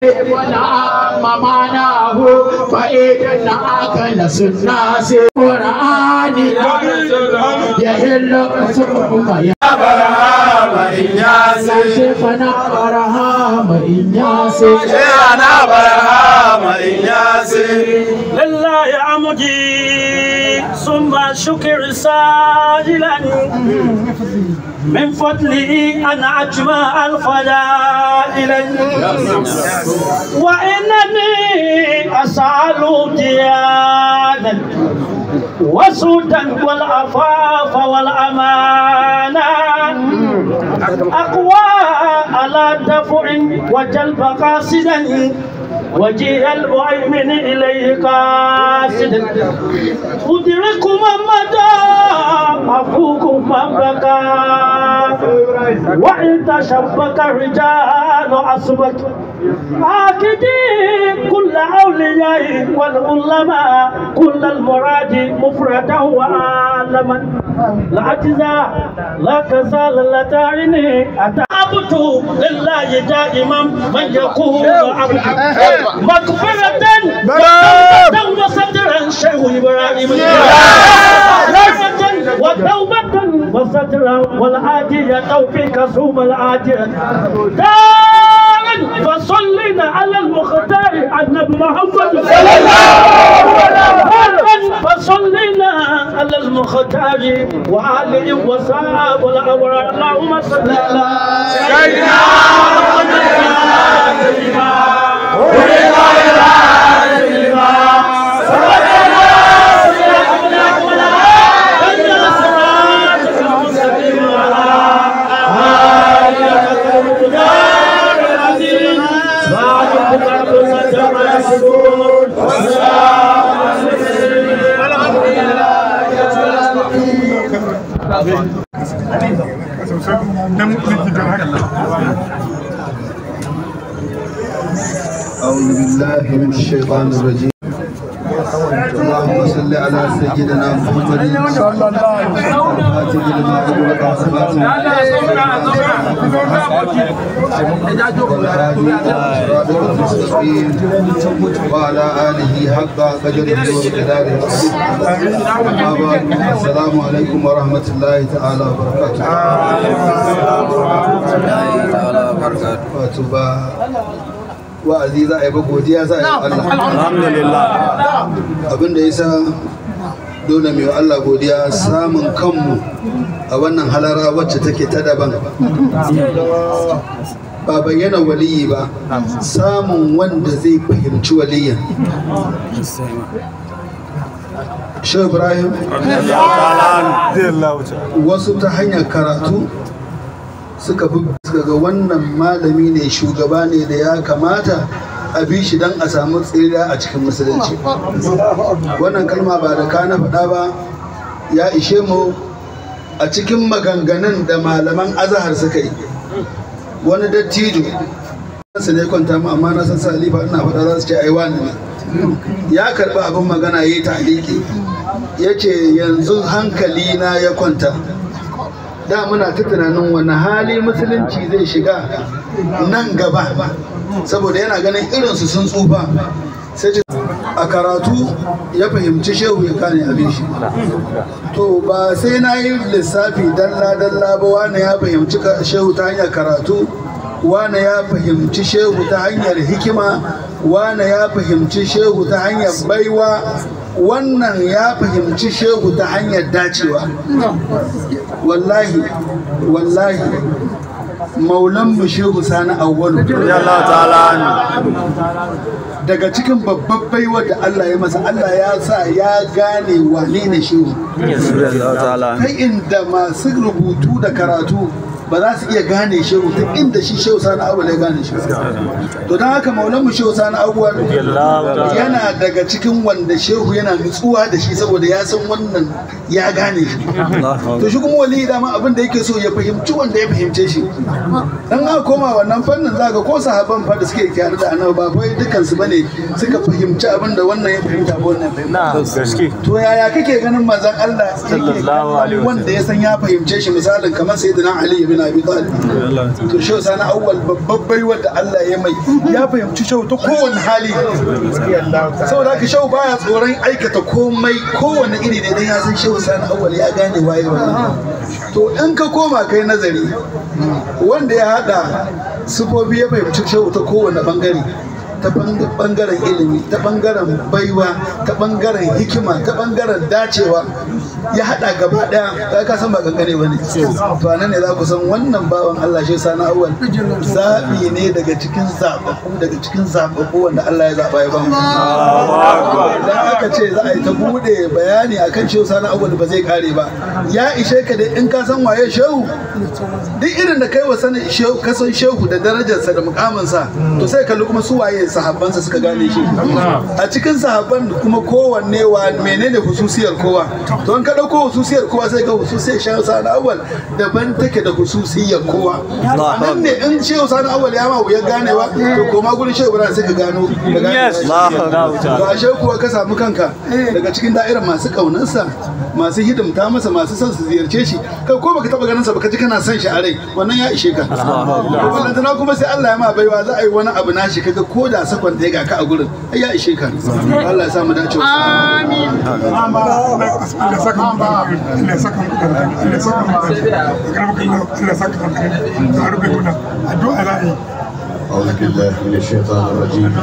ونعم فإن أكل الناس قرآن يهل ثم برهام إنياس شيخنا برهام إنياس شيخنا برهام إنياس لله عمدي ثم شكر سائلا من فضله أن أجمع الفضائل وإنني أسأل ديانا وسودا والعفاف والأمانة أقوى على دفع وجلب قاصدا وجيه المؤمن إليه قاصدا أدرك من مدى أفوق من بكى وإن تشبك الرجال أصبك عاكدين كل أولياء والعلماء كل المراد مفردا وعالما لا أجزاء لا كسال لا تعيني أتعبت لله دائما من يقول عبد مغفرة وتوبة وسترا شيخ إبراهيم وتوبة وسترا والعادية توفيق ثم العادية فصلينا على المختار النبي محمد صلى الله عليه وسلم فصلينا على المختار وآله وصحبه الأبرار اللهم صل على سيدنا أعوذ بالله من الشيطان الرجيم. اللهم صل على سيدنا محمد الفاتح لما أغلق والهادي المستقيم وعلى آله حق قدره ومقداره العظيم. أما بعد، السلام عليكم ورحمة الله تعالى وبركاته. وتوبة wa'azi za a yi ba, godiya za a yi Allah. Alhamdulillah. Abinda ya sa dole mai Allah godiya, samun kanmu a wannan halara wacce take ta daban. Ba bayyana waliyi ba, samun wanda zai fahimci waliyin. Shehu Ibrahim, wasu ta hanyar karatu suka fi suka ga wannan malami ne, shugaba ne da ya kamata a bi shi don a samu tsira a cikin musulunci. Wannan kalma ba da ka na faɗa ba, ya ishe mu a cikin maganganun da malaman Azahar suka yi. Wani dattijo su ne kwanta mu, amma na san salifa ina faɗa za su ce ai wani ne ya karɓi abin magana, ya yi ta'aliki, ya ce yanzu hankali na ya kwanta. Da muna ta tunanin wani hali musulunci zai shiga nan gaba, saboda yana ganin irinsu sun tsufa. Sai ce a karatu ya fahimci shehu ya kane abin shi. To ba sai na yi lissafi dalla dalla ba, wane ya fahimci shehu ta hanyar karatu, wane ya fahimci shehu ta hanyar hikima, wane ya fahimci shehu ta hanyar baiwa, wannan ya fahimci shehu ta hanyar dacewa. Wallahi wallahi, maulan mu Shehu Sani Awwalu daga cikin babbar baiwa da Allah ya masa, Allah ya sa ya gane wane ne shehu ta inda masu rubutu da karatu ba za su iya gane shehu ta inda shi Shehu Sani Awwal ya gane shehu. To don haka maulan mu Shehu Sani Awwal yana daga cikin wanda shehu yana nutsuwa da shi, saboda ya san wannan ya gane shi. To shi kuma wali dama abin da yake so ya fahimci wanda ya fahimce shi. Dan aka koma wannan fannin, za ga ko sahabban fa da suke tare da annabi ba fa dukkan su bane suka fahimci abin da wannan ya fahimta ba wannan fahimta. To yaya kake ganin manzon Allah yake wanda ya san ya fahimce shi, misalin kamar Sayyidina Ali ibn bin Abi Talib. To Shehu Sani Awwal babbar baiwar da Allah ya mai, ya fahimci Shehu ta kowane hali. Saboda haka Shehu baya tsoron aikata komai, kowane iri ne, dan ya san Shehu Sani Awwal ya gane waye wannan. To in ka koma kai nazari, wanda ya hada sifofi ya fahimci Shehu ta kowane bangare, ta bangaren ilimi, ta bangaren baiwa, ta bangaren hikima, ta bangaren dacewa, ya hada gaba daya, ka ka san ba kankane bane. To anan ne za ku san wannan bawan Allah Shehu Sani Awwal zabi ne daga cikin zababbu, daga cikin zababbu wanda Allah ya zaba ya bamu. Idan aka ce za a yi ta bude bayani akan Shehu Sani Awwal ba zai kare ba. Ya ishe ka dai in ka san waye Shehu, duk irin da kai wa sanin Shehu, ka san Shehu da darajarsa da mukaminsa, to sai kalli kuma su waye sahabbansa suka gane shi. A cikin sahabban kuma kowanne wa menene hususiyar kowa. To in ka dauko hususiyar kowa sai ga hususiyar Shehu Sani Awwal daban take da hususiyar kowa. Nan ne in Shehu Sani Awwal ya ma wuyar ganewa, to koma gurin Shehu Ibrahim sai ka gano ka gane. To ashe kuwa ka samu kanka daga cikin da'irar masu kaunarsa, masu hidimta masa, masu son su ziyarce shi, kai ko baka taba ganin sa baka ji kana son shi a rai, wannan ya ishe ka. Wannan tana kuma sai Allah ya ma baiwa za a yi wani abu nashi kaga ko da sakon da ya ga ka a gurin, ai ya ishe ka. Allah ya sa mu dace. Amin. Allah saka mu, Allah saka mu, Allah saka mu, Allah saka mu, Allah rufe muna addu'a za a yi. أعوذ بالله من الشيطان الرجيم.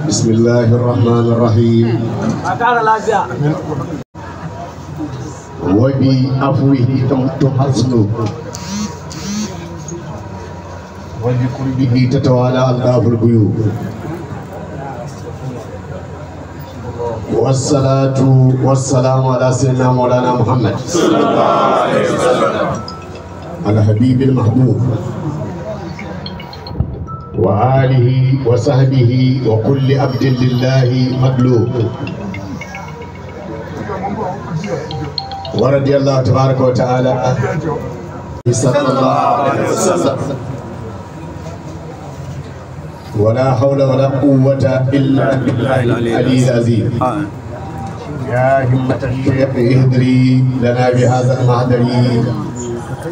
بسم الله الرحمن الرحيم. وبعفوه تحسن، وبقربه تتوالى ألطاف الغيوب. والصلاة والسلام على سيدنا مولانا محمد الحبيب المحبوب وآله وصحبه وكل عبد لله مطلوب. ورضي الله تبارك وتعالى صلى الله عليه وسلم. ولا حول ولا قوة إلا بالله العلي العظيم. يا همة الشيخ اهدري لنا بهذا المهدر،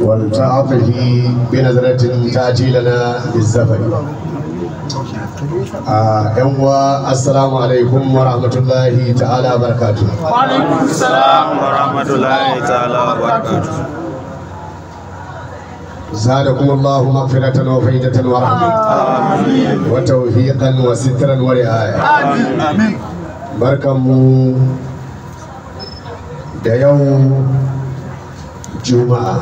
والتعاطفي بنظرة تأتي لنا بالزفر. السلام عليكم ورحمة الله تعالى وبركاته. وعليكم السلام ورحمة الله تعالى وبركاته. زادكم الله مغفرة وفيدة ورحمة. آمين. وتوفيقا وسترا ورعاية. آمين. آمين. بركم da yau Juma'a.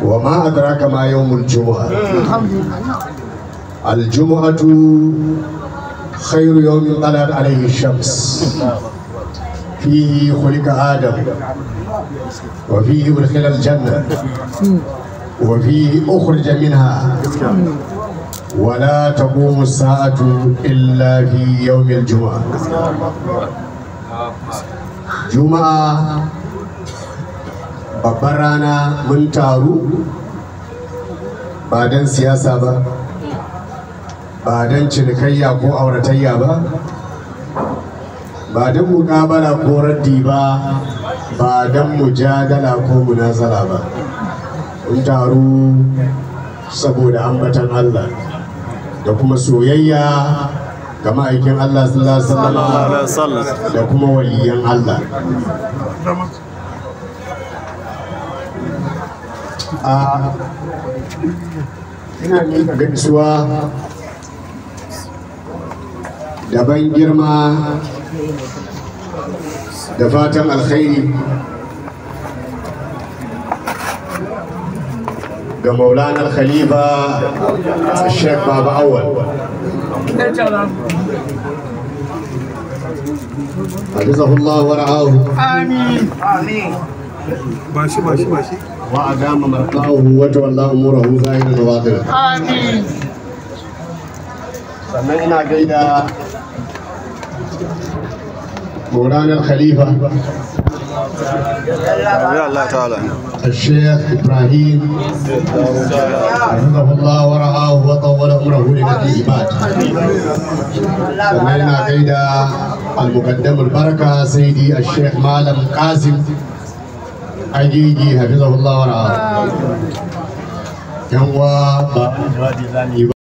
وما أدراك ما يوم الجمعة. الجمعة خير يوم طلعت عليه الشمس، فيه خلق آدم، وفيه أدخل الجنة، وفيه أخرج منها، ولا تقوم الساعة إلا في يوم الجمعة. جمعة babbar rana, mun taru ba don siyasa ba, ba don cinikayya ko auratayya ba, ba don muƙabala ko raddi ba, ba don mujadala ko munazala ba. Mun taru saboda ambatan Allah da kuma soyayya ga ma'aikin Allah sallallahu alaihi wasallam da kuma waliyan Allah. Ina miƙa gaisuwa da ban girma da fatan alkhairi ga Maulana Khalifa Sheikh Baba Awal. Hafizahullah wa ra'ahu. Amin. Amin. Bashi bashi bashi. وأدام مرقاه وتولى أموره ظاهرا وباطنا. آمين. Sannan ina gaida Maulana Khalifa Allah ta'ala الشيخ إبراهيم حفظه الله ورعاه وطول عمره لنبي عباد. Sannan ina gaida المقدم البركة سيدي الشيخ مالم قاسم Agigi hafizahullah wa ra'a. Yan uwa, ba jawabi za mu yi ba.